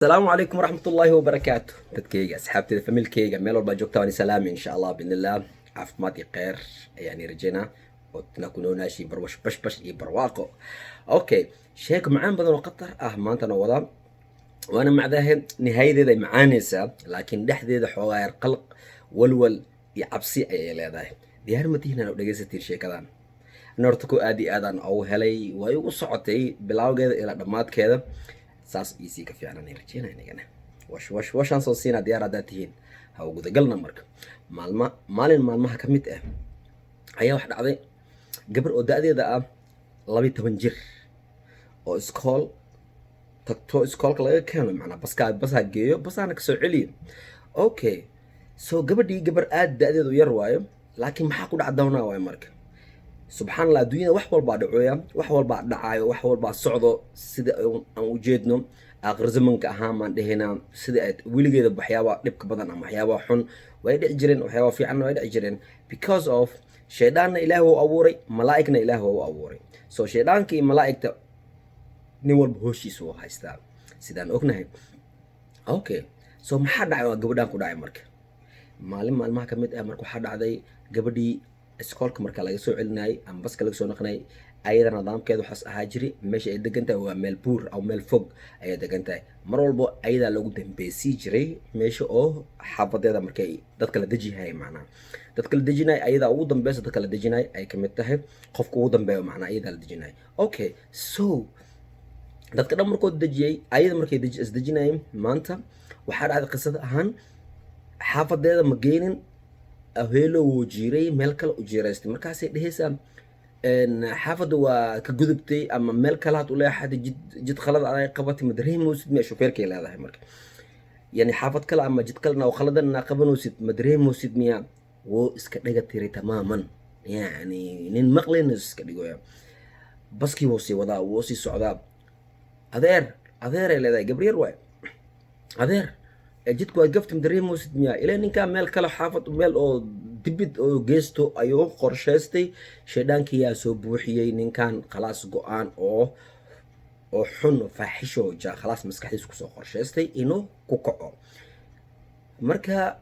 Asalaamu calaykum waraxmatullaahi wabarakaatu. Dadkayga, asxaabteyda, familkayga, meel walbaa joogta waan salaami. Insha Allah, biidnillah, caafimaad iyo kheyr ayaan rajaynaa oo tina ku noonaashiin barwash, bashbash iyo barwaaqo. Okay, sheeko macaan badan oo khatar ah maantana wadaa, waana macdahe nihaayadeeda ay macaanaysaa, laakiin dhexdeeda xoogaa yar qalq, walwal iyo cabsi ayay leedahay. Diyaar ma tihiin inaad dhegaysatiin sheekadan? Ana horta ku aad iyo aadaan ugu helay, way ugu socotay bilowgeeda ilaa dhammaadkeeda. Saas iisii ka fiican aan rajeynaya inagana. Wash wash washaan soo siinaa. Diyaar haddaad tihiin, ha u gudagalna. Marka maalma maalin maalmaha ka mid ah ayaa wax dhacday: gabar oo da-deeda ah 12 jir oo iskool tagto, iskoolka laga keeno, macnaa baskaa basaa geeyo, basaana kasoo celiyo. Okay, so gabadhii gabar aad da-deedu yar waayo, laakiin maxaa ku dhac doonaa waayo? Marka subxaan Allah, adduunyada wax walbaa dhacooya, wax walbaa dhacaayo, wax walbaa socdo. Sida aan ujeedno aakhir zamanka ahaan baan dhehaynaa, sida ay weligeeda waxyaabaa dhibka badan ama waxyaabaa xun way dhici jireen, waxyaabaa fiicanna way dhici jireen, because of shayddaanna Ilaah wuu abuuray, malaa'igna Ilaah wuu abuuray. So shayddaanka iyo malaa'igta nin walba hooshiisa wuu haystaa, sidaan ognahay. Okay, so maxaa dhacay? Waa gabadhaan ku dhacay. Marka maalin maalmaha ka mid ah marka waxaa dhacday gabadhii iskoolka marka laga soo celinayay ama baska laga soo noqonayay, ayada nidaamkeeda waxaas ahaa jiri: meesha ay degan tahay waa meel buur ama meel fog ayay degan tahay. Mar walbo ayadaa loogu dambeysii jiray meesha oo xaafadeeda markay dadka la dejihaya, macnaha dadka la dejinaya ayadaa ugu dambeysa, dadka la dejinaya ay kamid tahay, qofka ugu dambeeyo macnaha ayadaa la dejinaya. Okay, so dadka dhan markood dejiyey, ayada markay isdejinayeen, maanta waxaa dhacday qisada ahaan xaafadeeda ma geynin, heelo wuu jiiray, meel kale u jiiraystay. Markaasay dhehaysaa xaafadda waa ka gudubtay ama meel kale had u leexatay, jid khalad aday qabatay, ma dareemaysid miya? Shufeerkay leedahay marka, yani xaafad kale ama jid kalena oo khaladan inaa qabanaysid, ma dareemaysid miya? Wuu iska dhaga tiray tamaaman, yani nin maqlayna iska dhigoya. Baskii wuu sii wadaa, wuu sii socdaa. "Adeer, adeeray," leedahay, gabriel waay. "Adeer, jidku waa gafti, ma dareemaysid miya?" Ilaa ninkaa meel kale, xaafad meel oo dibid oo geesto ayuu qorshaystay. Shaydhaankiyaa soo buuxiyey ninkan. Khalaas, go-aan oo xun, faaxisho ja khalaas maskaxdiisa kusoo qorshaystay inuu ku kaco. Marka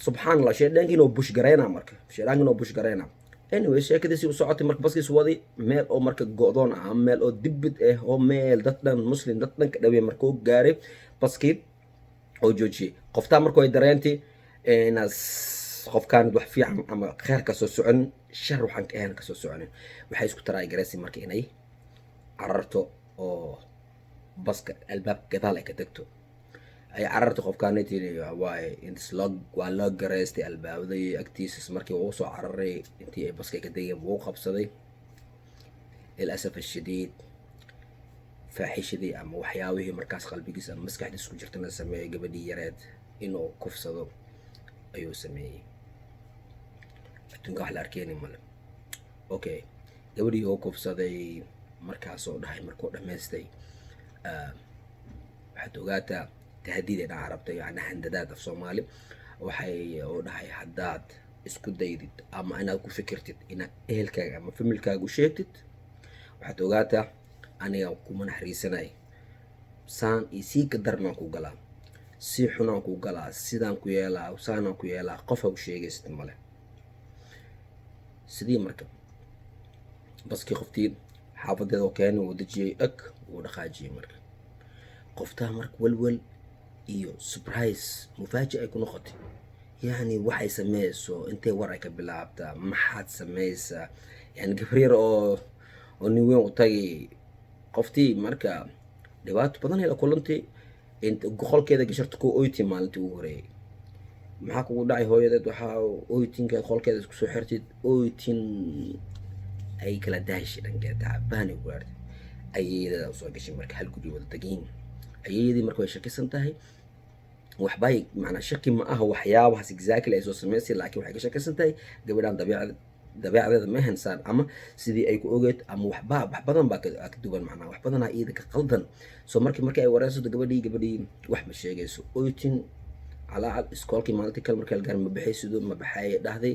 subxaan Allah, shaydhaankiina oo push garayna, marka shaydhaankiina oo push garayna. Anyway, sheekadiisii u socotay. Marka baskiis wadi meel oo marka go-doon ah, meel oo dibid ah, oo meel dad dhan muslim dad dhan ka dhaweey markuu gaaray, baskii oo joojiyey. Qoftaa marka way dareentay inaas qofkaan wax fiican ama kheer kasoo soconin, shar waxaan ka ahayn kasoo soconin. Waxay isku taraagaraysay marka inay cararto oo baska albaabka gadaal ay ka tagto, ay cararto. Qofkaana tiri waay intas loo waa loo garaystay albaabadii agtiisas. Markii uu soo cararay, intii ay baska ka degeen, wuu qabsaday. للأسف الشديد, faaxishadii ama waxyaabihii markaas qalbigiisa ama maskaxdiisa ku jirtana sameeyey. Gabadhii yareed inuu kufsado ayuu sameeyey. Adduunka wax la arkeyni male. Okay, gabadhii oo kufsaday markaasoo dhahay, markuu dhammaystay, "Waxaad ogaataa," tahdiid ay dhan carabta, yani handadaad af Soomaali, waxay oo dhahay, "Haddaad isku daydid ama inaad ku fikirtid inaad ehelkaaga ama familkaaga u sheegtid, waxaad ogaataa aniga kuma naxariisanay, saan iyo sii ka darnaan ku galaa, si xunaan ku galaa, sidaan ku yeelaa, saanaan ku yeelaa, qofa u sheegaysid male." Sidii marka baskii qoftii xaafadeeda oo keenay, uu dejiyey, eg wuu dhaqaajiyey. Marka qoftaa marka walwal iyo surprise, mufaaji ay ku noqotay, yacni waxay sameyso, intay war ay ka bilaabtaa, maxaad sameysaa? Yani gabar yar oo nin weyn u tagay. Qoftii marka dhibaato badan ay la kulantay. Inta qolkeeda gasharta ku oytin maalintii ugu horeeyay. "Maxaa kugu dhacay, hooyadeed?" Waxaa oytinka qolkeeda isku soo xirtid, oytin ay kala daashay, dhankeeda tacbaan ay ku gaartay. Ayeeyadeeda usoo gashay. Marka hal guri wada degayin. Ayeeyadii marka way shakisan tahay waxbay, macnaa shaki ma aha waxyaabahaas exactly ay soo sameysay, laakiin waxay ka shakisan tahay gabadhan dabeecadeeda ma ahansaan ama sidii ay ku ogeed ama waxba, wax badan baa ka duwan, macnaa wax badanaa iyada ka qaldan. So markii ay wareysato gabadhii wax ma sheegayso, oytin. Calaacal iskoolkii maalintii kale markaa la gaaray, ma baxaysido, ma baxaayay dhahday.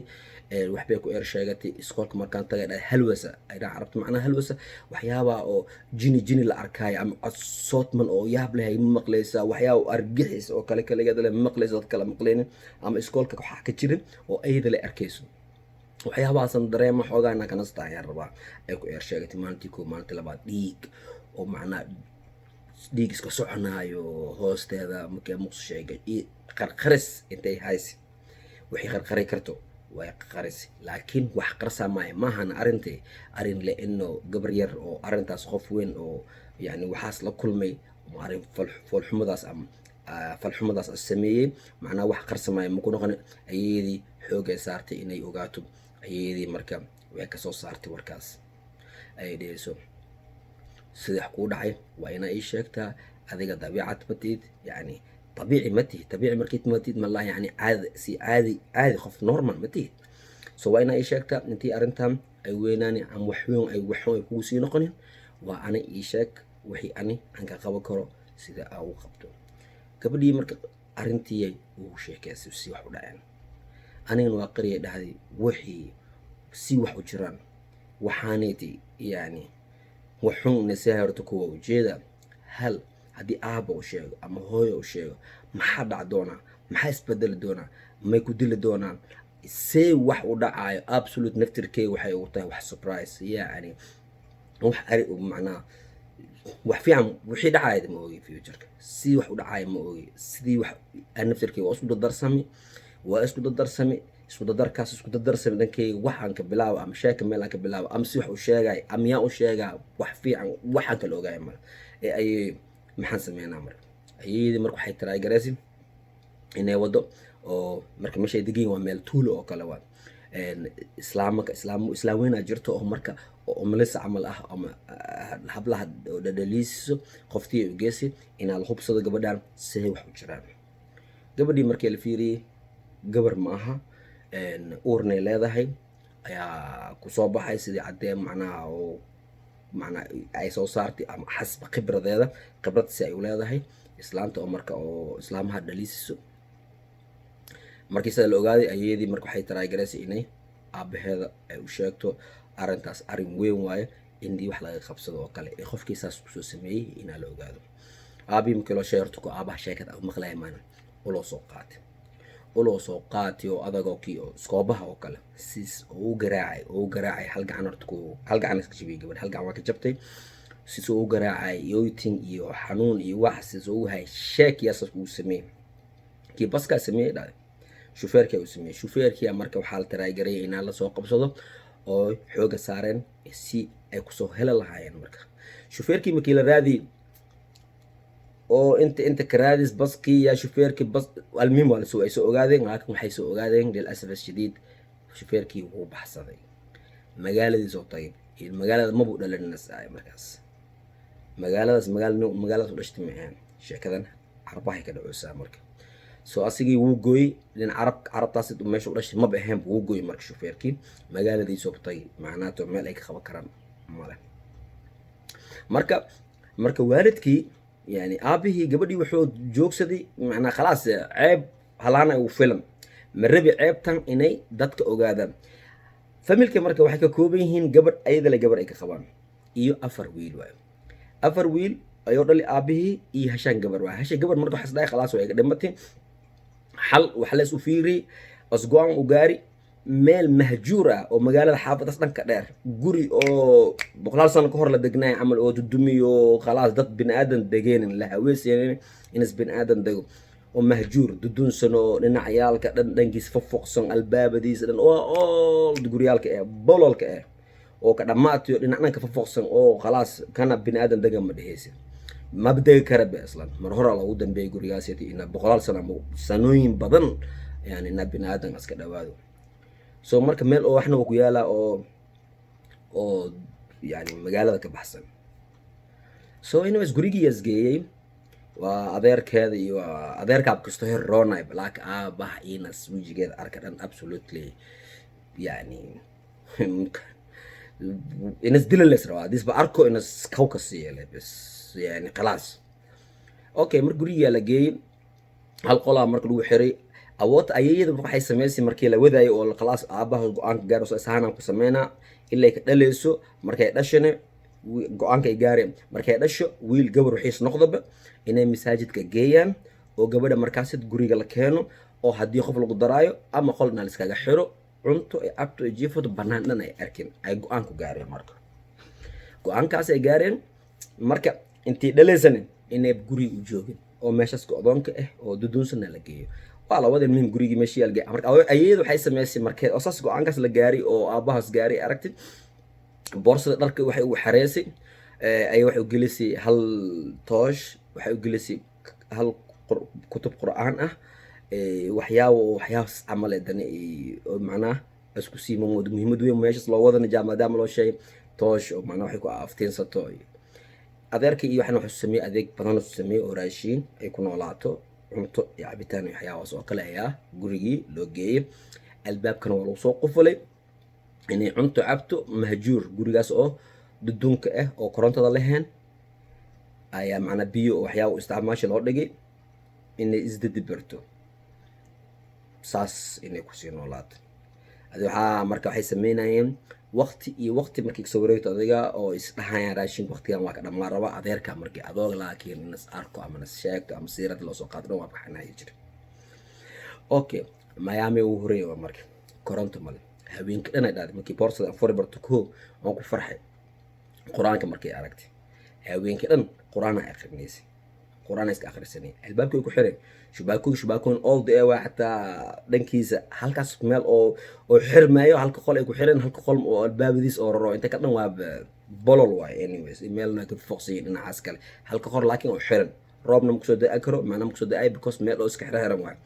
Waxbay ku eer sheegatay. Iskoolka markaan tagay, dhahay, halwasa ay dhahan Carabta, macnaha halwasa, waxyaabaa oo jini jini la arkaayo ama cod sootman oo yaab leh ay ma maqlaysaa, waxyaaba argixis oo kale kaligeeda leh ma maqlaysa, dad kale maqlaynin ama iskoolka waxaa ka jirin oo ayada la arkayso, waxyaabahaasan dareema, xoogaana kanasta ayaan rabaa, ay ku eer sheegatay. Maalintii koo, maalintii labaad, dhiig oo macnaa dhiig iska soconaayo hoosteeda markay muqsisho ay qarqaris intay haysi, waxay qarqari karto way qarqarisi, laakiin wax qarsaa maayo maahana. Arintay arrin le ino gabar yar oo arrintaas qof weyn oo yani waxaas la kulmay ama arrin foolxumadaas ama falxumadaas sameeyey, macnaha wax qarsamaayo maku noqon. Ayadii xoogay saartay inay ogaato. Ayadii marka way kasoo saartay warkaas ayay dhehayso, sida wax kuu dhacay waa inaa ii sheegtaa. Adiga dabiicad ma tihid, yani dabiici ma tihid. Dabiici markii ma tihid mallah, yani caadi si caadi caadi qof normal ma tihid. So waa inaa ii sheegtaa intii arrintan ay weynaani ama wax weyn ay wax ay kugu sii noqonin. Waa ani ii sheeg wixii ani aan ka qaban karo sida aa u qabto. Gabadhii marka arrintii ugu sheekeysay si wax u dhaceen. Anigana waa qariyay, dhahday, wixii si wax u jiraan, waxaanayti yani waxun naseha. Horta kuwa ujeeda hal haddii aaba u sheego ama hooyo u sheego, maxaa dhac doonaa? Maxaa isbedeli doonaa? May ku dili doonaan? See wax u dhacaayo? Absolute naftirkeyga waxay ugu tahay wax surprise, yacni wax ari macnaha wax fiican wixii dhacaya ma ogi, futureka si wax u dhacaya ma ogi. Sidii wax naftirkeyga waa isku dardarsami, waa isku dardarsami, isku dardarkaas isku dardarsami dhankeyga. Waxaan ka bilaabo ama sheeka meel aan ka bilaabo ama si wax u sheegay ama yaa u sheegaa wax fiican, waxaan kala ogaaya male. Ee ayay maxaan sameynaa marka? Ayadii marka waxay try garaysi inay wado oo marka meesha ay degan yihin waa meel tuulo oo kale, waa islaamaka islaam islaam weynaa jirto oo marka oo umlisa camal ah ama hablaha oo dhadhaliisiso. Qoftii ay ugeysay inaa la hubsado gabadhan siday wax u jiraan. Gabadhii markii la fiiriyey, gabar ma aha, uurnay leedahay ayaa kusoo baxay, sidii caddee macnaha oo macnaa ay soo saartay ama xasba khibradeeda, khibrad si ay u leedahay islaanta oo marka oo islaamaha dhaliisiso. Markii sida la ogaaday, ayadii marka waxay try garaysay inay aabaheeda ay u sheegto arrintaas. Arrin weyn waaye indii wax laga qabsado oo kale ee qofkii saas kusoo sameeyey inaa la ogaado. Aabihii markii loo sheegay, horta ko aabaha sheekada maqlaya maana, uloo soo qaatay, uloo soo qaatay oo adagoo kii oo iskoobaha oo kale sis oo u garaacay, oo u garaacay hal gacan. Horta ku hal gacan iska jabiyay gabadh, hal gacan waa ka jabtay. Sis oo u garaacay, yooytin iyo xanuun iyo wax sis oo u hay sheek yaa saas uu sameeyey. Kii baskaa sameeyey, dhacday, shufeerkii uu sameeyey. Shufeerkii marka waxaa la try gareeyay inaa lasoo qabsado oo xooga saareen si ay kusoo heli lahaayeen. Marka shufeerkii markii la raadiyey oo inta karaadis baskii yaa shufeerkii bas, almuhim waa lasoo ay soo ogaadeen, laakiin waxay soo ogaadeen للأسف الشديد shufeerkii wuu baxsaday, magaaladiisoo tagay. Magaalada mabuu dhalanin markaas, magaaladaas magaala magaaladaas u dhashtay ma ahaan. Sheekadan Carabahay ka dhaceysaa. Marka so asigii wuu gooyey nin Carab, Carabtaas meesha u dhashay maba ahayn, wuu gooyey. Marka shufeerkii magaaladiisoo tagay, macnaato meel ay ka qaban karaan male. Marka waalidkii, yani aabihii gabadhii, wuxuu joogsaday macnaa khalaas, ceeb halaana uu filan ma rabi ceebtan inay dadka ogaadaan. Familka marka waxay ka kooban yihiin gabadh ayadale, gabar ay ka qabaan iyo afar wiil waayo. Afar wiil ayuu dhali aabihii iyo hashaan gabar waay, hasha gabar. Marka waxaa isdhahay khalaas waa iga dhimatay. Xal wax lees u fiiriyey, bas go-aan u gaari meel mahjuur ah oo magaalada xaafadaas dhanka dheer, guri oo boqolaal sano ka hor la degnaay camal oo dudumiyo, khalaas dad bini aadan degeenin, la haweeseenin inas bini aadan dego, oo mahjuur dudunsan oo dhinacyaalka dhan dhankiisa fofoqsan, albaabadiisa dhan oo all guryaalka eh bololka eh oo ka dhammaatayo, dhinac dhanka fofoqsan oo khalaas kana bini aadan degan ma dhehaysid, maba degi kara be islan. Mar hore loogu dambeeyay gurigaas ina boqolaal sano ama sanooyin badan, yani ina bini aadan iska dhawaado. So marka meel oo waxna ku yaalaa oo yani magaalada ka baxsan. So anyways, gurigiias geeyey waa adeerkeeda iyo adeerkaab kasto her roonay, laakiin aabaha inas wejigeeda arka dhan absolutely yani inas dila les rabaa disba arko inas kawka siiyele bes, yani khalaas. Okay, mar gurigaa la geeyey. Hal qolaa marka lagu xiray. Awoodta ayayada waxay samaysay markii la wadaayo oo khalaas aabaha go-aanka gaaro, soo isahanaan ku sameynaa ilay ka dhalayso. Markay dhashane, go-aanka ay gaareen, markay dhasho wiil gabar wixiis noqdaba, inay masaajidka geeyaan oo gabadha markaasid guriga la keeno, oo haddii qof lagu daraayo ama qol inaa laiskaga xiro, cunto ay cabto ay jiifato, bannaan dhan ay arkin, ay go-aan ku gaareen. Marka go-aankaas ay gaareen, marka intii dhalaysana inay guriga u joogin oo meeshaas go-doonka ah oo duduunsana la geeyo. Waa labada muhim gurigii meeshii yaal. Marka ayayada waxay samaysay, markee oo saas go-aankaas la gaaray oo aabbahaas gaaray, aragtay boorsada dharka waxay ugu xareysay, ayay waxay u gelisay hal toosh, waxay u gelisay hal kutub Qur'aan ah, waxyaabo waxyaabas camal ee dani oo macnaha isku sii muhiimad weyn meeshaas loo wadana jaa, maadaama loo sheegay toosh oo macnaha waxay ku aftiinsato. Adeerkii iyo waxna wuxuu sameeyey adeeg badan oo sameeyey oo raashiin ay ku noolaato, cunto iyo cabitaan iyo waxyaabahaas oo kale ayaa gurigii loo geeyey. Albaabkana waa lagu soo qufulay inay cunto cabto. Mahjuur gurigaas oo dudunka ah oo korontada lahayn ayaa macnaa biyo oo waxyaaba isticmaasha loo dhigay inay isdadibarto, saas inay kusii noolaato. Adi waxaa marka waxay sameynayeen waqti iyo waqti markay kasoo wareegto adiga oo isdhahayaan raashinka waqtigan waa ka dhammaan raba. Adeerka markii adoog laakiin nas arko ama nas sheegto ama siirada loo soo qaado dhan waa baxanaya jira. Okay, Miami ugu horeeya waa marka koronto male. Habeenka dhan ay dhahday markii boorsada aan furi barto ko waan ku farxay. Qur-aanka markay aragtay, habeenka dhan Qur-aan ay akrinaysay, Qur-aan iska akhrisanay. Albaabka way ku xireen, shubaakooyin shubaakooyin all the air waa xataa dhankiisa halkaas meel oo xirmaayo, halka qol ay ku xireen, halka qol oo albaabadiis oo raro inta ka dhan waa bolol waay. Anyways, meelna ka foqsiyin dhinacaas kale, halka qol laakiin oo xiran, roobna ma kusoo da karo, macnaa ma kusoo da-ay because meel oo iska xiran xiran waay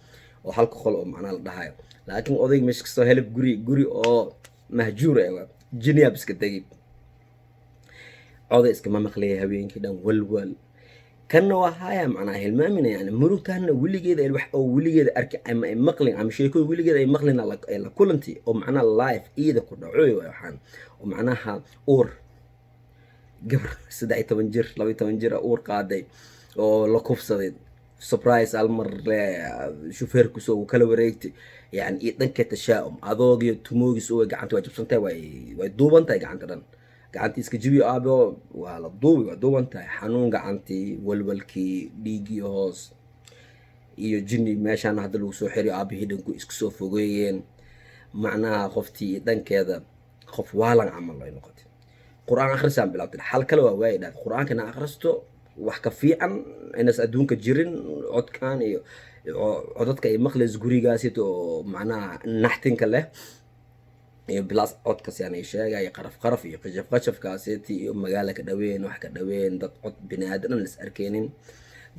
oo halka qol oo macnaa la dhahayo. Laakiin odayg meesha kastoo helib guri oo mahjuur ah waa jiniyaab iska degi, oday iskama maqlaya habeenkii dhan. Walwal kanna waa haya, macnaa hilmaamina yani murugtaana weligeeda wax oo weligeeda arki ama ay maqlin ama sheekooyin weligeeda ay maqlin ay la kulanti oo macnaha life iida ku dhacoy waay. Waxaan oo macnaha uur gabar 13 jir, 12 jir uur qaaday oo la kufsaday, surprise hal mar le shufeerkiisa uu kala wareegtay yani, iyo dhanka tashaa'um adoogiyo tumoogiis oo gacanta waa jabsantahay, way duuban tahay gacanta dhan, gacantii iska jibi aabo, waa la duubi, waa duuban tahay, xanuun gacantii, walwalkii, dhiiggii hoos iyo jinni meeshaan hadda lagu soo xiriyo, aabihii dhanku isku soo fogeeyeen. Macnaha qoftii dhankeeda qof waalan camal ay noqotay. Qur-aan akhrisaan bilaabtay, xal kale waa waayay dhahday, Qur-aanka ina akhristo wax ka fiican inaas adduunka jirin. Codkan iyo codadka ay maqlayso gurigaasi oo macnaha naxtinka leh iyo bilaas codkas yani sheegaya qaraf qaraf iyo qashaf qashafkaaseti iyo magaala ka dhaween, wax ka dhaween, dad cod bini aadan dhan las arkeynin.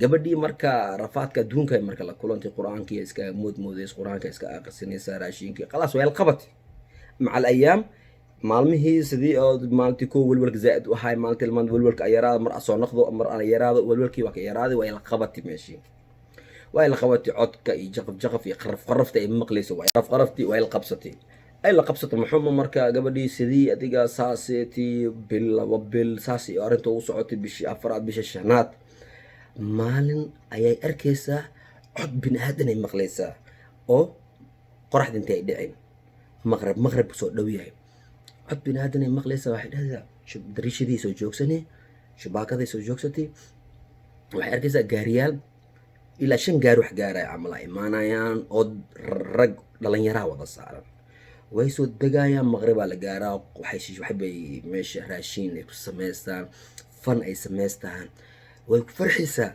Gabadhii marka rafaadka adduunka marka la kulantay, Qur-aankii iska moodmoodays, Qur-aanka iska aqrisanaysa, raashinkii khalaas waa qabatay. Maca alayaam, maalmihii sidii oo maalintii koo welwelka zaaid u ahay, maalintii lamaad welwelka yaraada, mar asoo noqdo, mar aan yaraado, welwelkii waa ka yaraaday. Waa la qabatay meeshii, waa la qabatay codka iyo jaqaf jaqaf iyo qaraf qarafta ay maqlayso, waa qaraf qaraftii waa la qabsatay, ay la qabsato muxuma. Marka gabadhii sidii adiga saaseetii bil, 2 bil saas iyo arrinta ugu socotay. Bishii afaraad, bisha shanaad, maalin ayay arkaysaa cod bini aadan ay maqlaysaa oo qoraxda intay ay dhicin, maqrib maqrib soo dhow yahay, cod bini aadan ay maqlaysaa. Waxay dhahaysaa dariishadii soo joogsanay, shubaakaday soo joogsatay, waxay arkaysaa gaariyaal ilaa shan gaari wax gaaraya camal ay imaanayaan oo rag dhalinyaraha wada saaran, way soo degayaan. Maqribaa la gaaraa, waxay waxbay meesha raashiin ay ku samaystaan, fan ay samaystaan, way ku farxaysaa.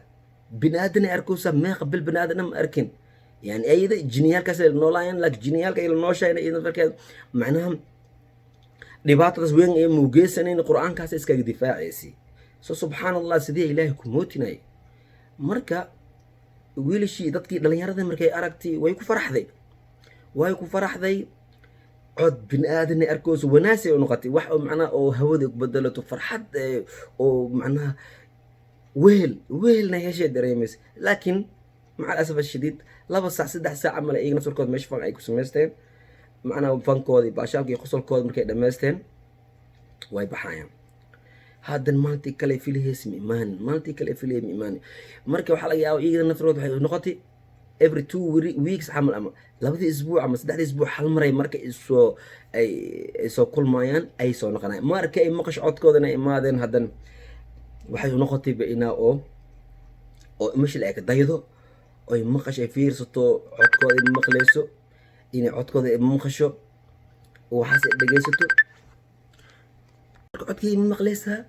Bini aadan ay arkaysaa, meeqa bil bini aadan ma arkin yani. Ayada jiniyaalkaas ay noolaayeen, laakiin jiniyaalka ay la nooshahay iyada markeed macnaha dhibaatadaas weyn ee muugeysanayn, Qur-aankaas iskaga difaacaysay. So subxaan Allah, sidee Ilaahay ku mootinay. Marka wiilashii dadkii dhalinyaradii markay aragtay way ku faraxday, way ku faraxday. Cod bini aadanay arkayso, wanaasay u noqotay, wax oo macnaha oo hawada ku bedelato, farxad oo macnaha wehel wehelna heshay dareemaysa. Laakiin maca alasaf ashadiid, 2 saac, 3 saac camal iyaga naftarkooda meesha fan ay ku samaysteen, macnaha fankoodii, baashaalka iyo qosolkooda markay dhammaysteen, way baxayaan. Haddan maalintii kale filihaysa ma imaanin, maalintii kale filihey ma imaanin. Marka waxaa laga yaaba iyagana naftarkooda waxay noqotay Every 2 weeks camal ama 2dii isbuuc ama 3dii isbuuc hal maray marka isoo ay soo kulmayaan, ay soo noqonayaan. Marka ay maqasho codkoodana ay imaadeen, haddana waxay noqotayba inaa oo mashal ay ka daydo, oy maqasho, ay fiirsato codkooda, ay maqleyso, inay codkooda ay maqasho, waxaas ay dhegeysato. Marka codkii ma maqleysaa,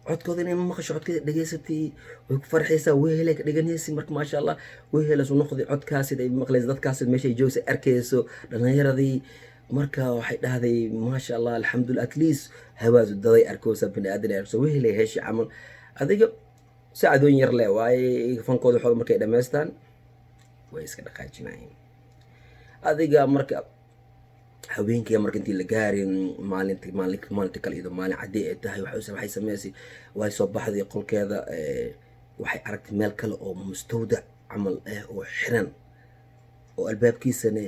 codkooda inay maqasho, codkeeda dhegeysatay, way ku farxaysaa, wehelay ka dhiganaysa. Marka maasha Allah, wehelasu noqday codkaasi ay maqlaysa, dadkaasi meeshay joogsa arkayso, dhalinyaradii. Marka waxay dhahday, "Maasha Allah, alxamdulillah, at least hawaasu daday arkoosa, bini aadan arkoosa, wehelay heshi camal." Adiga saacadooyin yar le waaye fankooda waxooda markay dhammaystaan way iska dhaqaajinayeen. Adiga marka haweenkii marka intii la gaarin maalinta maalinta kale, iyadoo maalin caddi ay tahay, waxay sameysay, way soo baxday qolkeeda. Waxay aragtay meel kale oo mustawdac camal ah oo xiran, oo albaabkiisana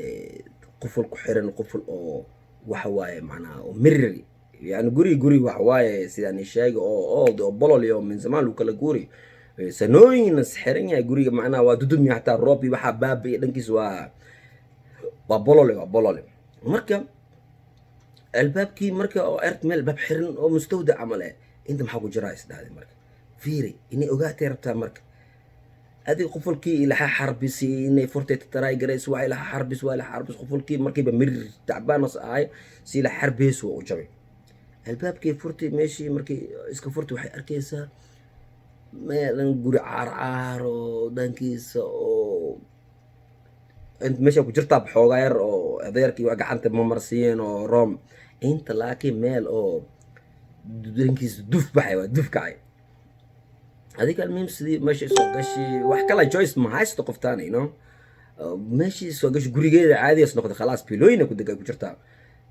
quful ku xiran, quful oo waxa waaye macnaha oo miriri, yani guri waxa waaye sidaan ii sheegay oo old oo bolol iyo min zamaan lagu kala guuri, sanooyin is xiran yahay guriga. Macnaha waa dudumi, xataa roob iyo waxaa baabi'i dhankiis, waa bolole, waa bolole. Marka albaabkii marka oo aragt meel albaab xiran oo mustawdac camal eh, inta maxaa ku jiraa, is dhahday. Marka fiiri, inay ogaatay rabtaa. Marka adiga qufulkii ilaha xarbisi, inay furtay, try garays, waa ilaha xarbis, waa ilaha xarbis qufulkii. Markiiba mirir tacbaanas ahay si ila xarbeys, waa u jabay albaabkii. Furtay meeshii, markii iska furtay, waxay arkaysaa meelan guri caarcaaro dhankiisa oo meesha ku jirtaa xoogaa yar oo adeerkii wax gacanta ma marsiiyeen oo rom inta, laakiin meel oo dhankiisa duf baxay, waa duf kacay. Adiga almuhim sidii meesha soo gashi, wax kala choice ma haysto qoftaan. Meeshii soo gashi, gurigeeda caadigas noqday, khalaas, bilooyina ku dega ku jirtaa.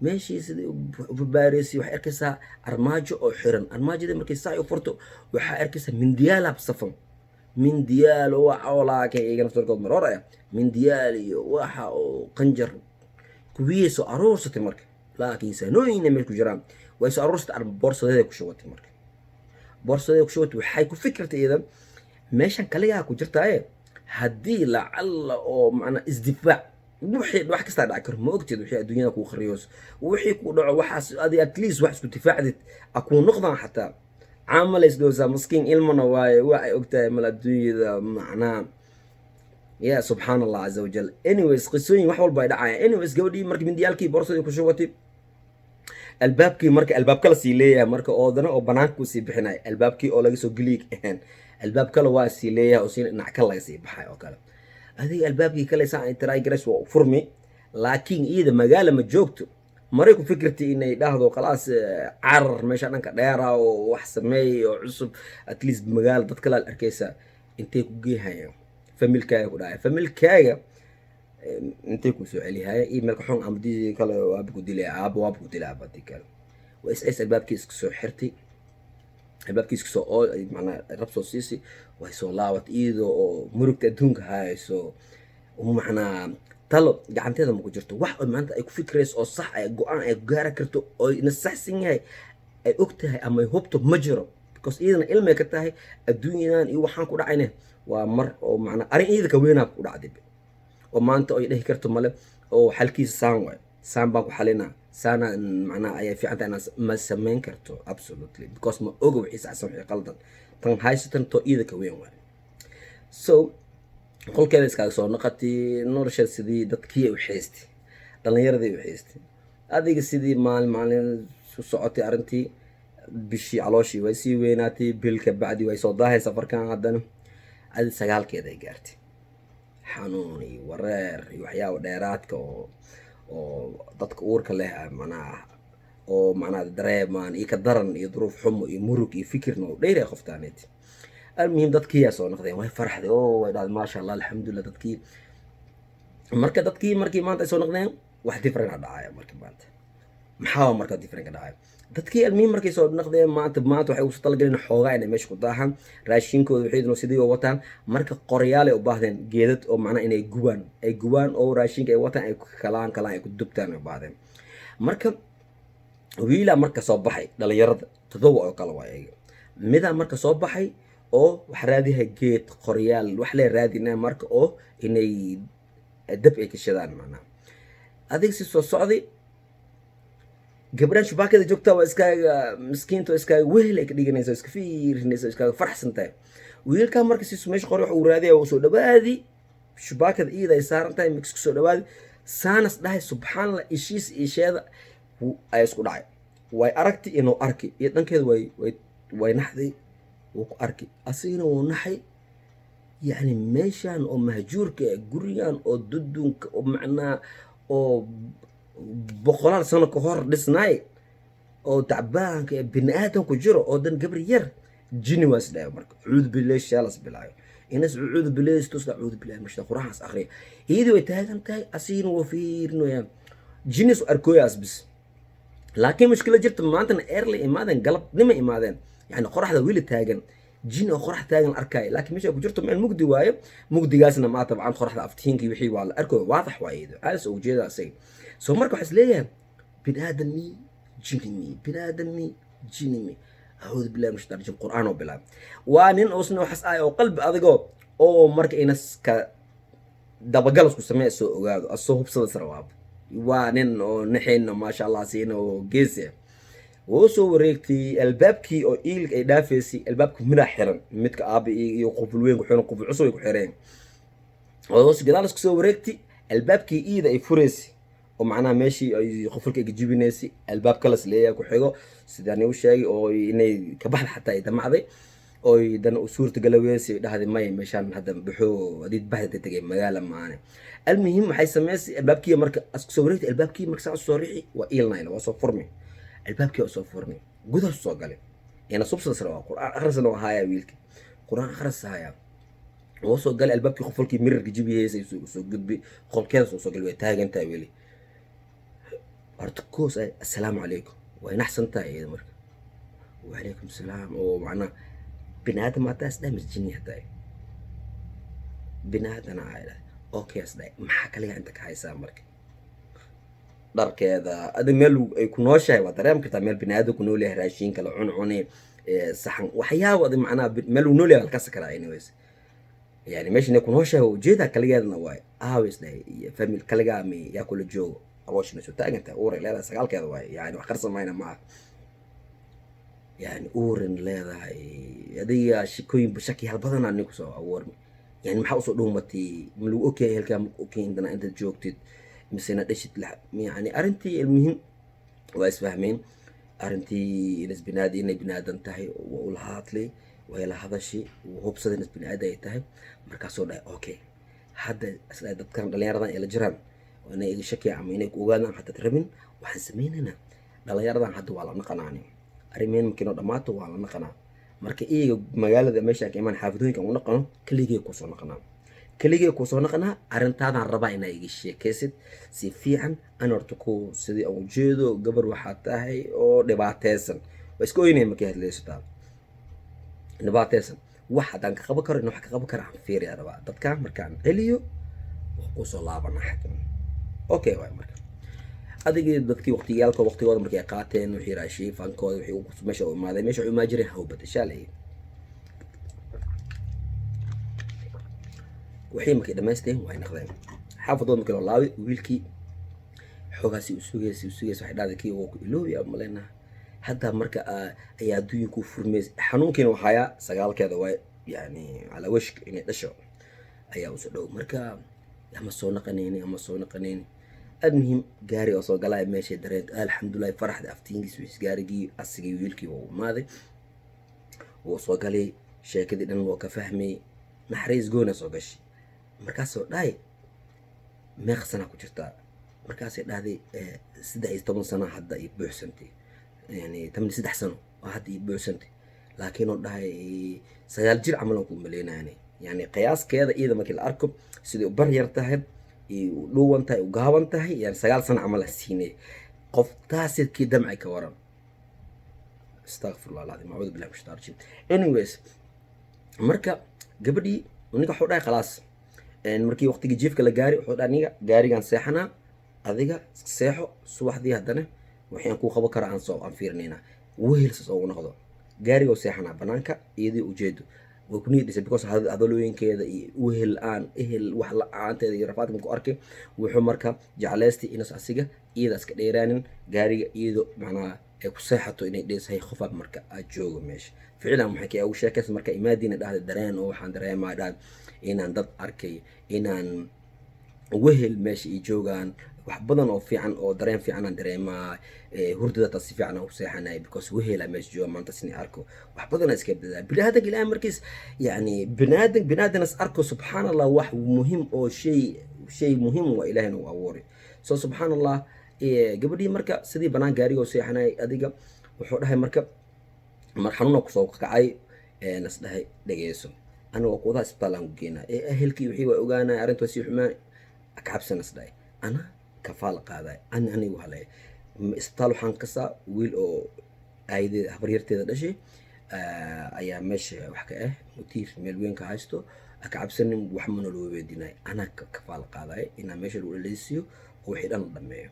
Meeshii sidii u baareysi, waxay arkaysaa armaajo oo xiran. Armaajadii markay saa u furto, waxaa arkaysaa mindiyaal safan, mindiyaal waxa oo laakiin iyaga naftarkood maroor ah, mindiyaal iyo waxa oo qanjar kuwiyay soo aruursatay. Marka laakiin sanooyinna meesha ku jiraan way soo aruursatay, boorsadeeda ku shubatay. Marka boorsadeeda ku shubatay, waxay ku fikirtay iyada meeshan kaligaa ku jirtaaye, haddii lacalla oo macnaa isdifaac, wixii wax kastaa dhaci karo, ma ogtid wixii adduunyada kuu khariyoos, wixii ku dhaco waxaas, adi at least wax isku difaacdid a kuu noqdaan xataa camal isdhowsaa. Maskiin, ilmana waaye, waxay ogtahay mal adduunyada macnaa. Ya subxaan Allah caza wajal. Anyways, qisooyin wax walba ay dhacayaan. Anyways, gabadhii marka mindiyaalkii boorsadii ku shubatay, albaabkii marka albaab kale sii leeyahay, marka oodana oo banaanka kusii bixinaya, albaabkii oo laga soo geliy ahayn, albaab kale waa sii leeyahay oo sii dhinac kale laga sii baxay oo kale. Adiga albaabkii kale saa ay try garays, waa furmi, laakiin iyada magaala ma joogto. Maray ku fikirtay inay dhahdo, khalaas, carar meesha dhanka dheera oo wax sameey oo cusub, at least magaala dad kale aad arkaysa. Intay ku geehayaan familkaaga, ku dhacay familkaaga, intay ku soo celihaya emailka xun ama dii kale waaba ku dilaya, aaba waaba ku dilaya abadii kale. Waa is albaabkii iska soo xirtay, albaabkii iska soo oo macnaa rab soo siisay, way soo laabatay iyadoo oo murugta adduunka hayso. Macnaa talo gacanteeda ma ku jirto, wax oo maanta ay ku fikirayso oo sax ay go-aan ay gaari karto oo ina saxsan yahay ay og tahay ama ay hubto ma jiro, because iyadana ilmay ka tahay adduunyadan iyo waxaan ku dhacayne waa mar oo macnaa arrin iyada ka weynaa ku dhacday oo maanta ay dhihi karto male oo xalkiisa saan waay, saan baan ku xalinaa, saana macnaha ayay fiican tahay inaad ma samayn karto, absolutely, because ma oga wixii saxsan, wixii qaldan. Tan haysatan to iyada ka weyn waay. So qolkeeda iskaaga soo noqotay, nolosha sidii dadkii u xiistay, dhallinyaradii u xiistay. Adiga sidii maalin maalin su socotay arrintii, bishii calooshii way sii weynaatay. Bil ka bacdi way soo daahay safarkan haddana. Adi 9keeda ay gaartay, xanuun iyo wareer iyo waxyaaba dheeraadka oo dadka uurka leh macnaha oo macnaha dareemaan iyo ka daran iyo duruuf xumo iyo murug iyo fikirna oo dheeraya qoftaaneed. Almuhim, dadkii yaa soo noqdeen, way farxday oo way dhahday, "Maasha Allah, alxamdulillah." Dadkii marka, dadkii markii maanta ay soo noqdeen, wax different a dhacaya. Marka maanta maxaa marka different ka dhacaya dadkii? Almuhim, markay soo noqdeen maanta waxay ugu talagaleen xoogaa inay meesha ku daahan, raashinkooda waxay sidii oo wataan. Marka qoryaalay u baahdeen, geedad oo macnaha inay gubaan, ay gubaan oo raashinka ay wataan ay kalaan kalaan ay ku dubtaan ay u baahdeen. Marka wiilaa marka soo baxay, dhalinyarada 7 oo kale waa iyaga, midaa marka soo baxay. Oo wax raadiha, geed, qoryaal, wax lee raadinaa marka oo inay dab ay ka shidaan. Macnaha adiga si soo socday, gabdhan shubaakada joogta waa iskaaga miskiinta, waa iskaaga wehel ay ka dhiganaysa, iska fiirinaysa, iskaaga faraxsan tahay. Wiilkaa marka si meesha qori wax uu raadiyay, uu soo dhawaadi shubaakada iyada ay saaran tahay, mix kusoo dhawaadi, saanas dhahay, subxaanallah, ishiis isheeda ayaa isku dhacay. Way aragti inuu arki iyo dhankeeda way naxday, wuu ku arki, asigana wuu naxay. Yacni meeshan oo mahjuurka ah, gurigan oo dudunka oo macnaa oo boqolaal sano ka hor dhisnaay oo tacbaanka ee bini aadam ku jiro oo dan gabar yar jini waa isdhahay. Marka cuudu billahi shaalas bilaayo inas cuudu billahi istusla, cuudu billahi mashta, quraankaas akhriya. Iyadii way taagan tahay, asigana wuu fiirinoyaa, jinis arkooyaas bis. Laakiin mushkila jirta, maantana early imaadeen, galabnimo imaadeen, yani qoraxda weli taagan, jin oo qorax taagan arkaya. Laakiin meesha ku jirto meel mugdi waayo, mugdigaasna maa tabcan qoraxda aftiinkii wixii waa la arkayo, waadax waaye, iyado caalis oo ujeeda asaga. So marka waxaa is leeyahay, bini aadam mi jini mi, bini aadam mi jini mi, acuudu billahi min shaitaan rajim, qur'aan oo bilaab. Waa nin uusna waxaas ahay oo qalbi adigoo oo marka inas ka dabagal isku samee, soo ogaado, asoo hubsada srawaab. Waa nin oo naxayno, maasha Allah, siina oo geesi ah. Wuu soo wareegtay albaabkii oo iilka ay dhaafaysay. Albaabka midaa xiran, midka aaba iyo quful weyn ku xiran, quful cusub ay ku xireen. Hoos gadaal isku soo wareegtay, albaabkii iida ay furaysay oo macnaha meeshii ay qufulka ay gajibinaysay, albaab kalas leeyahay ku xigo, sidaan u sheegay, oo inay ka baxda xataa ay damacday, oy dan u suurta galaweysay, dhahday may, meeshaan hadda baxo, hadii baxda tegay magaala maane. Almuhim, waxay samaysay albaabkii marka isku soo wareegtay, albaabkii marka saa soo rixi, waa iilnayna, waa soo furmay albaabkii, waa soo furmay, gudaha soo galay. Ina subsada sare waa qur'aan akhrisana waa hayaa, wiilki qur'aan akhris hayaa. Wuu soo galay albaabkii, qofalkii mirarka jibiheysay, soo gudbay qolkeeda, soo galay. Way taagan tahay weli. Horta koos ay assalaamu calaykum, way naxsan tahay iyada. Marka wacalaykum salaam, oo macnaha bini aadam hataa is dhahay, masjini hataa bini aadana ay dhahay. Okay, is dhahay, maxaa kaligaa inta ka haysaa? Marka dharkeeda adi meel ay ku nooshahay waa dareemi kartaa, meel bini aadam ku nool yahay, raashinka la cuncune, saxan, waxyaabo adi macnaha meel uu nool yahay lakasa karaa. Anyways, yani meesha inay ku nooshahay waa ujeedaa, kaligeedna waay. Aawis dhahay, iyo family kaligaa mi yaa kula joogo? Calooshina soo taagan tahay, uuray leedahay, sagaalkeeda waay, yani wax qarsamayna maaha, yani uurin leedahay. Adiga shikooyin shaki hal badanaa nin kusoo abuurmi, yani maxaa usoo dhuumatay? Ma lagu ogyahay halkaa? Ma ogyahay intana intaad joogtid misena dhashid? Yani arrintii, almuhim, waa isfahmeen arrintii inas binaadi inay binaadan tahay. Waa ula hadlay, way la hadashay, wuu hubsaday inas binaadi ay tahay. Markaasuu dhahay okay, hadda isla dadkan dhalinyaradan ay la jiraan oo inay iga shakiya ama inay ku ogaadaan xataa rabin, waxaan sameynaynaa dhalinyaradan hadda waa la naqanaani, arrimeen markiinoo dhammaato waa la naqanaa. Marka iyaga magaalada meesha ka imaan, xaafadooyinka u naqano, keligay kusoo naqanaa, keligay kusoo naqanaa. Arrintaadaan rabaa inaa iga sheekaysid si fiican. An horta ku sidii aan ujeedo, gabar waxaa tahay oo dhibaateysan. Waa iska oynaya markay hadlaysataa, dhibaateysan. Wax haddaan ka qaban karo, in wax ka qaban karo aan fiiriyaa rabaa. Dadka markaan celiyo wax kusoo laabanaa xaggan. Okay waay. Marka adigii dadkii waqtigiyaalka waqtigooda markay ay qaateen, wixii raashiin fankooda, wixii meesha u imaaday, meesha u imaan jireen haw badashaa layidhi. Wixii markay dhamaysteen way naqdeen xaafadood. Markii loo laabay wiilkii, xoogaasi u sugaysa, u sugaysa, waxay dhahday kii waa ku iloobi maleynaha hadda. Marka ayaa adduunka ku furmaysa, xanuunkiina waxaaya, sagaalkeeda waay, yani calaa washk inay dhasho ayaa usoo dhow. Marka ama soo naqanayni, ama soo naqanayni. Almuhim, gaari oo soo galaya meeshay dareento, alxamdulillahi, faraxda aftiinkiis wis gaarigii asigii wiilkii waa imaaday, wuu soo galay. Sheekadii dhan waa ka fahmay, naxariis goona soo gashay. Markaasoo dhahay, meeqa sanaa ku jirtaa? Markaasay dhahday, 13 sano hadda iyo buuxsantay, yani 13 sano oo hadda iyo buuxsantay. Laakiin oo dhahay, 9 jir camal aan ku maleynayani. Yani qiyaaskeeda iyada markii la arko, siday u bar yar tahay iyo u dhuuwan tahay, u gaaban tahay, yani 9 sano camal la siinay. Qof taasidkii damcay ka waran? Astaqfirullah alcadiim, acuudu billahi min shaitaan rajiim. Anyways, marka gabadhii ninka wuxuu dhahay khalaas. Markii waqtigii jiifka la gaari, wuxuu dhahay, aniga gaarigaan seexanaa, adiga seexo, subaxdii haddana wixii aan kuu qaban karo aan soo aan fiirinaynaa. Wehel saas ugu noqdo, gaarigoo seexanaa banaanka, iyadii ujeedo. Way ku niyad dhisay because hadalooyinkeeda iyo wehel la-aan, ehel wax la-aanteeda iyo rafaadka ku arkay. Wuxuu marka jeclaystay inas asiga iyada iska dheeraanin gaariga, iyadoo macnaha ay ku seexato, inay dheesahay qofaab marka aad joogo meesha. Ficlan waxay ka ugu sheekaysa marka imaadiina dhahda dareen oo waxaan dareemaa, dhahda, inaan dad arkay, inaan wehel meesha ay joogaan, wax badan oo fiican oo dareen fiican aan dareemaa. Hurdada taa si fiican aan u seexanay because wehela meesha jooga. Maanta sini arko wax badan aan iska bedelaa. Biniaadanka Ilaahay markiis, yani biniaadan biniaadan is arko, subxaan Allah, wax muhiim oo shay muhiim waa Ilaahayna uu abuuray. So subxaan Allah, gabadhii marka sidii banaan gaariga oo seexanay, adiga wuxuu dhahay marka mar xanuuna kusoo kacay, nas dhahay, "Dhegeyso, aniga kuwadaha isbitaal aan ku geynaa." Ee ahelkii wixii waa ogaanaya arrinta waa sii xumaan kacabsan. Nas dhahay, "Ana kafaala qaaday, ani anigu halay isbitaal waxaan kasaa wiil oo aayadeeda habaryarteeda dhashay ayaa meesha wax ka ah, mutiir meel weyn ka haysto. Ka cabsanin, wax mana loo weydiinay, anaa kafaala qaaday inaa meesha lagu dhaleysiiyo oo wixii dhan la dhameeyo."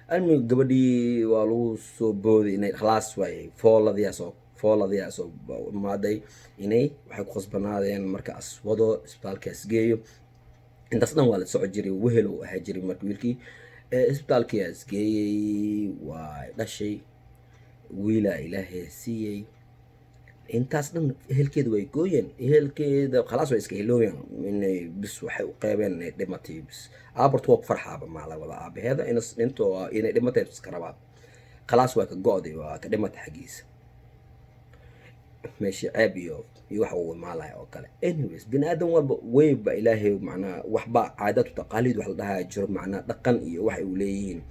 Almi gabadhii waa lagu soo booday inay khalaas waay, fooladiyaa soo imaaday, inay waxay ku khasbanaadeen marka aswado isbitaalkaas geeyo. Intaas dhan waa la soco jiray, wehel uu ahaa jiray. Marka wiilkii isbitaalkiias geeyey, waa dhashay, wiilaa Ilaahay siiyey. Intaas dhan ehelkeeda way gooyeen, ehelkeeda khalaas way iska hilooyeen inay bis waxay u qeybeen inay dhimatay. Bis aabartu waa ku farxaaba maa la wada aabaheeda inas dhinto, inay dhimatay iska rabaa. Khalaas waa ka go'day, waa ka dhimatay xaggiisa, meeshii ceeb iyo wax uu imaalaya oo kale. Anyways, bini aadan walba weyba Ilaahay macnaha waxba caadatu taqaaliid wax la dhahaa jiro, macnaha dhaqan iyo wax uu leeyihiin.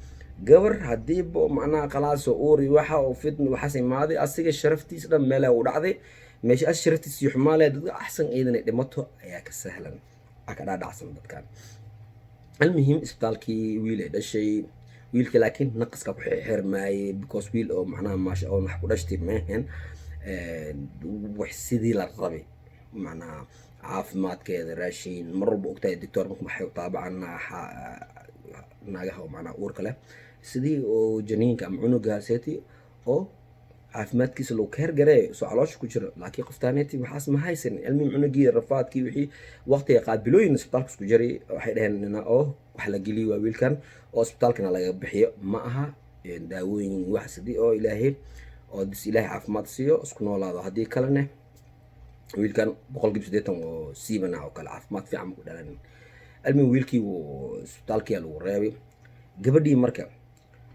Gabar hadiiba macnaha khalaas uur iyo waxa oo fitna waxaas imaaday, asiga sharaftiisa dhan meela u dhacday, meesha as sharaftiisa iyo xumaaleed dadka axsan iyadan dhimato ayaa ka sahlan, ka dhaadhacsan dadkan. Almuhim, isbitaalkii wiil ay dhashay. Wiilka laakiin naqaska ku xirmaayay because wiil oo macnaha maasha oo wax ku dhashtay maahan wax sidii la rabay. Macnaha caafimaadkeeda, raashin mar walba ogtahay, doctor marka waxay taabacaan naagaha oo macnaha uurka leh, sidii oo janiinka ama cunugaaseti oo caafimaadkiisa lagu keer gareeyo soo caloosha ku jiro. Laakiin qoftaaneti waxaas ma haysan. Cilmihim cunugii rafaadkii wixii waqtiga qaabilooyin isbitaalka isku jiray. Waxay dhaheen nina oo wax la geliyo waa wiilkan oo isbitaalkana laga bixiyo ma aha, daawooyin wax sidii oo Ilaahay oo dis Ilaahay caafimaad siiyo isku noolaado, haddii kalena wiilkan 80% oo siibana oo kale caafimaad fiican ma ku dhalanin. Almuhim, wiilkii wuu isbitaalkii lagu reebay. Gabadhii marka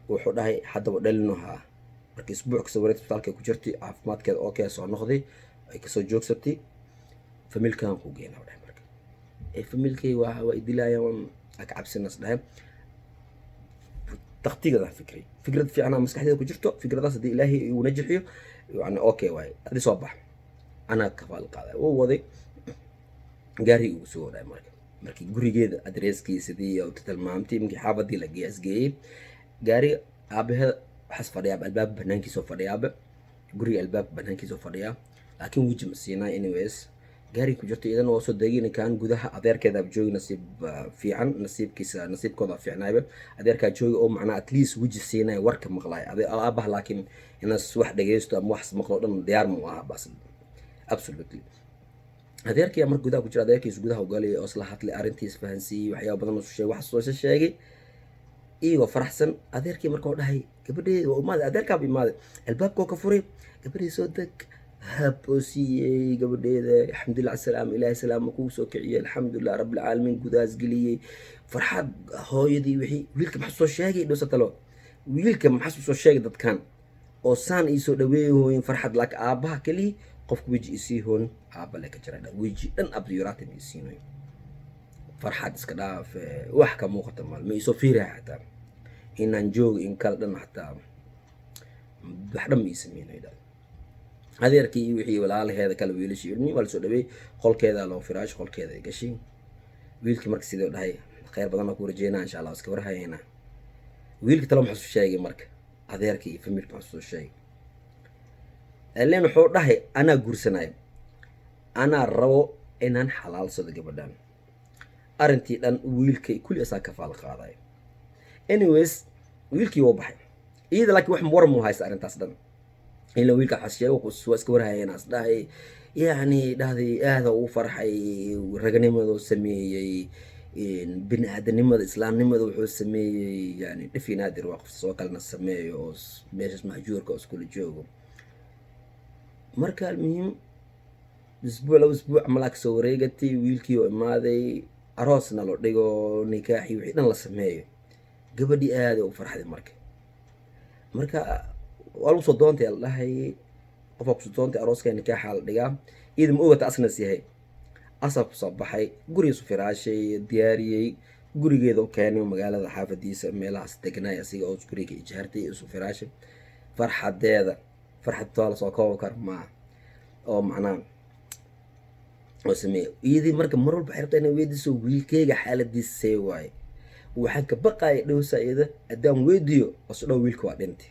wuxuu dhahay, haddaba dhalino haa. Markii isbuuc kasoo wareegtay isbitaalka ku jirtay, caafimaadkeeda okay soo noqday, ay kasoo joogsatay, "Familkan ku geena," dhahay. Marka ee familkay waa idilaayaan, ka cabsinas dhahay, taktigadan fikray, fikrad fiican maskaxdeeda ku jirto. Fikradaas haddii Ilaahay uu najixiyo, yani okay waaye, adi soo bax, anaa kafaal qaaday. Wuu waday, gaarigii ugu soo dhahay. Marka markii gurigeeda adreeskiisidii tilmaamtay, markii xaafadii la geeyay gaariga, aabaheeda waxaas fadhiyaaba albaabka banaankiisoo fadhiyaaba, guriga albaabka banaankiisoo fadhiyaa, laakiin weji ma siinaa. Anyways, gaariga ku jirto iyadana waa soo degay ninkan gudaha. Adeerkeeda joogi, nasiib fiican, nasiibkiisa nasiibkooda fiicnaayba, adeerkaa joogi oo macnaa at least weji siinaya, warka maqlaay aabaha. Laakiin inaas wax dhegeysto ama wax maqlo dhan diyaar mu aha bas, absolutely. Adeerkii marka gudaha ku jira, adeerkiis gudaha ugalay oo isla hadlay, arrintiis fahansiiyey, waxyaaba badan oo sheegay, wax soo sheegay, iyagoo faraxsan. Adeerkii marka oo dhahay, "Gabadheeda waa imaaday." Adeerkaaba imaaday, albaabkoo ka furay, "Gabadhii soo deg," hab oo siiyey gabadheeda. "Alxamdulilah, asalaam, Ilaahay salaama kugu soo kiciyey, alxamdulilah rabbilcaalamiin." Gudahaas geliyey, farxad hooyadii wixii. "Wiilka maxaa soo sheegay dhosatalo? Wiilka maxaa soo sheegay dadkan oo saan iisoo dhaweey hooyin farxad?" Laakiin aabbaha keliya qofka weji isii hoon, aabba le ka jira, weji dhan abdiyuraati ma isiinayo, farxad iska dhaaf, wax ka muuqata mal, ma isoo fiiraya xataa inaan joogo in kala dhan, xataa wax dhan ma ii sameynayo. Adeerkii iyo wixii walaalaheeda kale, wiilashii ilmihii waa lasoo dhaweeyey, qolkeeda loo firaash, qolkeeda ay gashay. Wiilkii marka sidoo dhahay, "Khayr badan baa ku rajeynaa, insha Allah, iska warhayeena." Wiilka talo maxuu sheegay marka? Adeerkii iyo familka maxuu soo sheegay? Elen wuxuu dhahay, "Anaa guursanayo, anaa rabo inaan xalaalsado gabadhan." Arrintii dhan wiilkay kulli asaa kafaal qaaday. Anyways, wiilkii wuu baxay iyada, laakiin wax war muu haysta arrintaas dhan ila wiilka waxaas sheego, waa iska warhayeen, as dhahay. Yacni dhahday, aada ugu farxay raganimadu sameeyey, bini aadanimada, islaamnimada wuxuu sameeyey. Yani dhifi naadir waa qof soo kalena sameeyo oo meeshaas mahjuurka oo iskula joogo. Marka almuhiim, isbuuc, 2 isbuuc malaa kasoo wareegatay, wiilkii oo imaaday, aroosna loo dhigo, nikaaxii wixii dhan la sameeyo. Gabadhii aaday u farxday. Marka waa lagu soo doontay la dhahay, qofaa kusoo doontay, arooska nikaaxa la dhigaa. Iyada ma ogata asnas yahay. Asal kusoo baxay, gurigiisu firaashay, diyaariyey, gurigeeda u keenay, magaalada xaafadiisa meelahaas degnaay, asiga oo guriga ijaartay, isu firaashay. Farxadeeda farxad taa lasoo koobi karo maa oo macnaha oo sameeye. Iyadii marka mar walba waxay rabtaa inay weydiiso wiilkeyga xaaladiisa see waaye. Waxaan ka baqaya dhowsa iyada haddaan weydiiyo asu dhow wiilka waa dhintay,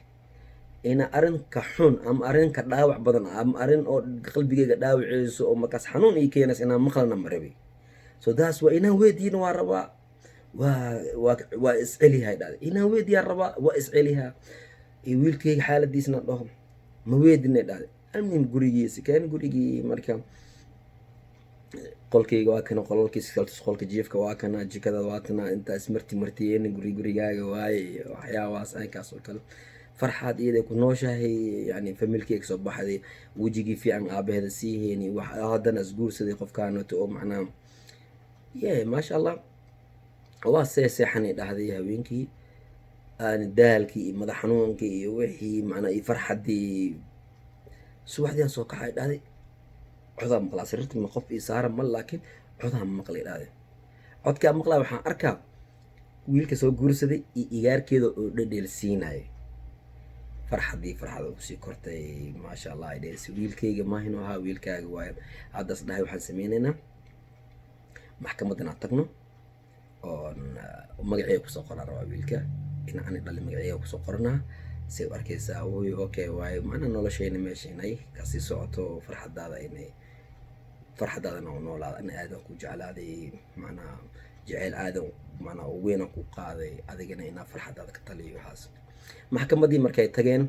ina arrinka xun ama arrinka dhaawac badan ama arrin oo qalbigeyga dhaawaceyso oo markaas xanuun ii keenaysa inaan maqlana ma rabi. So taas waa inaan weydiina waa rabaa, waa iscelihay dhahday. Inaan weydiiyaan rabaa, waa iscelihaa iyo wiilkeyga xaaladiisna dhaho ma weydinay dhahday. Almuhim, gurigiisi keen. Gurigii marka qolkeyga waa kana, qolalkiisa kaltus, qolka jiifka waa kana, jikada waa tana, intaas marti martiyeena, guri gurigaaga waaye iyo waxyaabahaas aynkaas oo kale. Farxaad iyada ku nooshahay, yani familkeyga kasoo baxday, wejigii fiican aabaheeda sii heyni, wax haddana isguursaday qofkaanato oo macnaha ye, maasha Allah. Waa see seexanay dhahday haweenkii aan daalkii iyo madax xanuunkii iyo wixii macnaa iyo farxaddii. Subaxdii aan soo kaxay dhahday, codaa maqlaa sariirta, ma qof ii saaran ma, laakiin codaa maqlay dhahday. Codkaa maqlaa, waxaan arkaa wiilka soo guursaday iyo igaarkeeda oo dhedheelsiinayo. Farxaddii farxada kusii kortay, maasha Allah, ay dheelsi. Wiilkayga maahinu ahaa, wiilkaaga waayo. Haddaas dhahay, waxaan sameynaynaa maxkamaddan aan tagno oon magaceyga kusoo qoraa rabaa wiilka in ani dhalin, magaceyga kusoo qoranaa. Say u arkaysaa wuy, okay waayo, macnaa noloshayna meesha inay kasii socoto, farxadaada inay farxadaadana u noolaada. Ana aadan ku jeclaaday, macnaa jeceyl aadan macnaa oo weyn aan ku qaaday, adigana inaa farxadaada ka taliyo waxaas. Maxkamaddii markay tageen,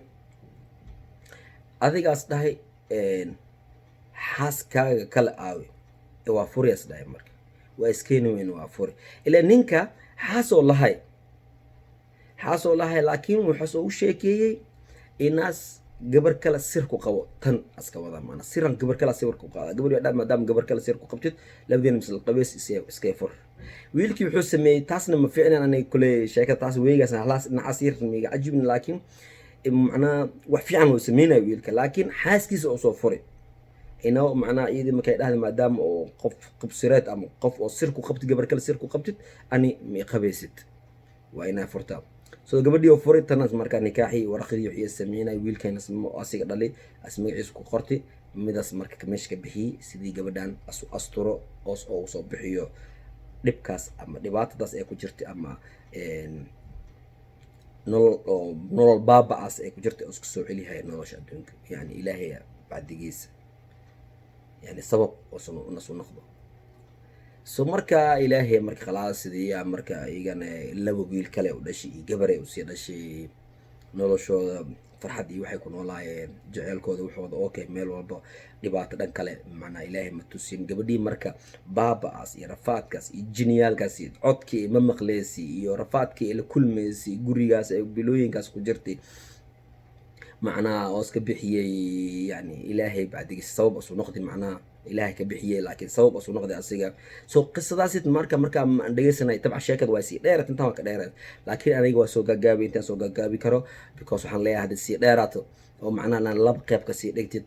adigaas dhahay, xaaskaaga kala aawi, waa furiyaas dhahay. Marka waa iskeeni weyn, waa furi ilaa ninka xaasoo lahay, xaasoo lahay, laakiin wuxuuse u sheekeeyey inaas gabar kale sir ku qabo. Tan aska wada maana siran gabar kale sir ku qaada. Gabar dhaa, maadaama gabar kale sir ku qabtid, labadiina misal qabeys iskay fur. Wiilkii wuxuu sameeyey, taasna ma fiicnan. Aniga kule sheeka taas weegaas halaas dhinacaas yar miga cajibin, laakiin macnaa wax fiican uu sameynaya wiilka, laakiin xaaskiisa oo soo furay ino macnaha iyadii markay dhahda, maadaama oo qof qubsireed ama qof oo sir ku qabtid, gabar kale sir ku qabtid, ani ma qabaysid, waa inaa furtaa. So gabadhii oo furay tanas, markaa nikaaxii waraqadii wixii sameynay, wiilkayna asiga dhalay, as magaciisa ku qortay. Midaas marka meesha ka bixiyey sidii gabadhan asu asturo oos oo soo bixiyo dhibkaas ama dhibaatadaas ay ku jirtay ama nolol oo nolol baaba-aas ay ku jirtay, oo isku soo celihaya nolosha adduunka. Yani Ilaahay bacdigiisa, yani sabab oosan nasu noqdo. So marka Ilaahay marka khalaas sidii marka iyagana laba wiil kale u dhashay iyo gabaray usii dhashay. Noloshooda farxad iyo waxay ku noolaayeen jeceelkooda, waxooda okay, meel walba dhibaato dhan kale macnaa Ilaahay ma tusin. Gabadhii marka baaba-aas iyo rafaadkaas iyo jiniyaalkaas iyo codkii ma maqleysi iyo rafaadkii ay la kulmaysay, gurigaas ay bilooyinkaas ku jirtay, macnaha oos ka bixiyey. Yani Ilaahay bacdigiis sabab asuu noqday, macnaha Ilaahay ka bixiyey, laakiin sabab asuu noqday asiga. So qisadaasi marka aan dhegeysanay, tabca sheekada waa sii dheerat, intaan waa ka dheerat, laakiin aniga waa soo gaagaabay intaan soo gaagaabi karo, because waxaan leeyahay hadii sii dheeraato oo macnaha inaan laba qeyb ka sii dhigtid,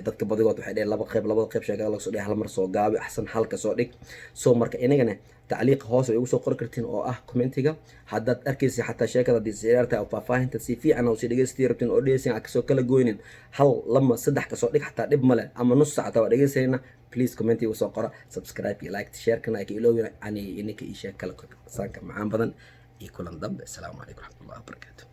dadka badigood waxay dheheen laba qeyb, labada qeyb sheekada laga soo dhig, hal mar soo gaabi, axsan halka soo dhig. So marka inagana tacliiqa hoos ay ugu soo qori kartiin oo ah commentiga, haddaad arkaysa xataa sheekada haddii sii dheertahay oo faahfaahinta si fiican oo sii dhegeysti rabtiin oo dhegeysin aad kasoo kala goynin, hal, lama, saddex kasoo dhig, xataa dhib male, ama nus saac xataa waa dhegeysanayna. Please commentiga usoo qora, subscribe iyo like, share-kana ay ka iloowina ani ininka ii sheeg kala saanka macaan badan iyo kulan dambe. Asalaamu calaykum waraxmatullahi wabarakaatu.